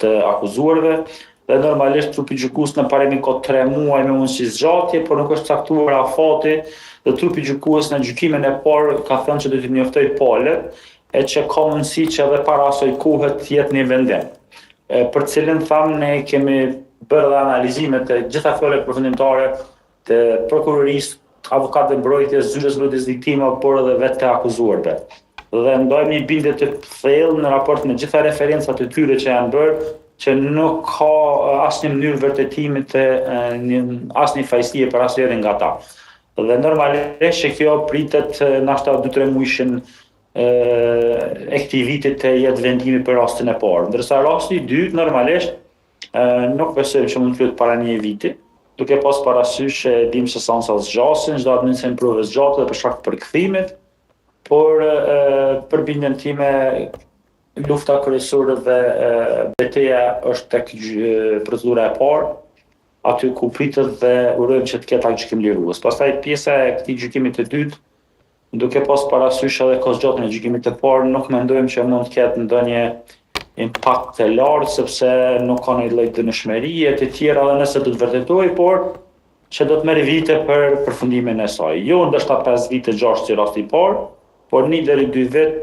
të akuzuarve dhe normalisht trupi gjykues në parim ka 3 muaj me mundësi zgjatje, por nuk është caktuar afati dhe trupi gjykues në gjykimin e parë ka thënë që do t'i njoftojë palët e që ka mundësi që edhe para asaj kohe të jetë një vendim. E, për cilin thamë ne kemi bërë dhe analizimet e gjitha fjalët përfundimtare të prokurorisë, avokatëve mbrojtjes, zyrës mbrojtjes viktimave, por edhe vetë të akuzuarve. Dhe ndajmë një bindje të thellë në raport me gjitha referencat e tyre që janë bërë, që nuk ka asnjë mënyrë vërtetimi të një, asnjë fajësie për asnjërin nga ta. Dhe normalisht që kjo pritet ndoshta 2-3 muajshin e këtij viti të jetë vendimi për rastin e parë. Ndërsa rasti i dytë normalisht nuk besojmë që mund të flet para një viti, duke pas parasysh që dim se seancat zgjasin, çdo administrim prove zgjatet dhe për shkak të përkthimit, por për bindjen time lufta kryesore dhe beteja është tek procedura e parë, aty ku pritet dhe urojmë që të ketë aktgjykim lirues. Pastaj pjesa e këtij gjykimi të dytë, duke pas parasysh edhe kohëzgjatjen e gjykimit të parë, nuk mendojmë që mund të ketë ndonjë impakt të lartë, sepse nuk ka ndonjë lloj dënueshmërie të tjera edhe nëse do të vërtetohej, por që do të merr vite për përfundimin e saj. Jo ndoshta 5 vite, 6 si rasti i parë, por 1 deri 2 vit.